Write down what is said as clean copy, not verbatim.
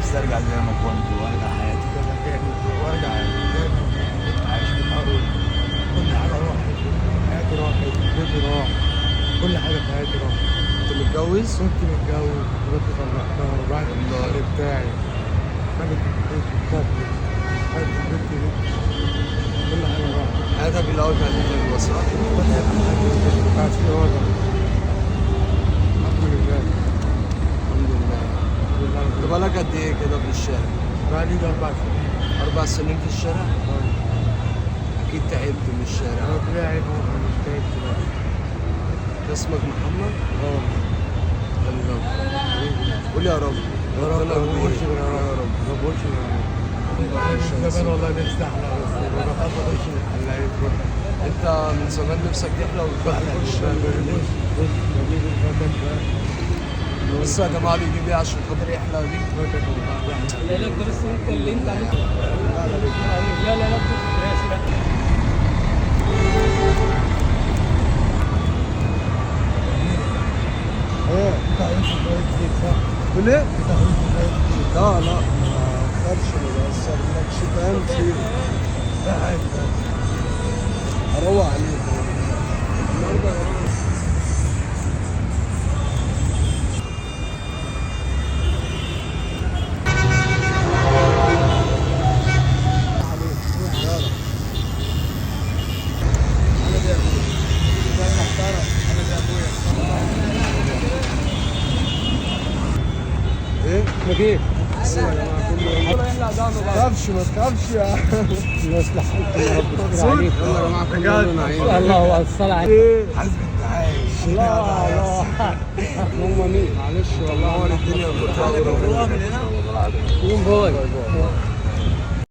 نفسي ارجع زي ما كنت وارجع حياتي كده تاني، وارجع زي ما كنت عايش في الاول. كل حاجة راحت، حياتي راحت، بيتي راح، كل حاجة في حياتي راحت. كنت متجوز؟ كنت متجوز، مراتي طلقتها وبعت الشغل بتاعي، خدت الفلوس وسافرت، خدت البنت دي، كل حاجة راحت. حياتك الاول كانت حلوة صح؟ كنت كنت عايش في وضع الحمد لله. الحمد لله. الحمد لله. انت بقالك قد ايه كده في الشارع؟ بقالي 4 سنين. 4 سنين في الشارع؟ اكيد تعبت من الشارع. انا طلع عيب مش تعبت بس. اسمك محمد؟ اه. حبيبي يا محمد. قول يا رب. يا رب. ربنا ما بقولش كبير. غير يا رب، ما بقولش غير يا رب. من زمان والله نفسي احلق، بس بخاف اخش الحلاقين. انت من زمان نفسك تحلق وتخاف تخش؟ بص بص بجيب الفتك ده. بص يا جماعة بيجيب ايه عشان خاطر يحلق دي؟ فتك وبحلق. لا لا بس انت اللي انت عملته. لا لا لا ماشي. لا ايه بتاع يوسف زي كتير صح؟ تقول ايه؟ بتاع يوسف زي كتير. لا لا ما تخافش، ما بأثرلكش فاهم فيه. لا عادي بس. هروق عليك النهارده يا رب. ايه؟ اسمك ايه؟ يا جماعة كله ما تخافش ما تخافش يا الله يصلح حالك يا رب، يستر عليك. يلا يا جماعة كله نعيم. الله الصلاة عليك. ايه؟ حاسس انت عايش. الله الله. هم مين؟ معلش والله هو الدنيا كلها. قوم باي.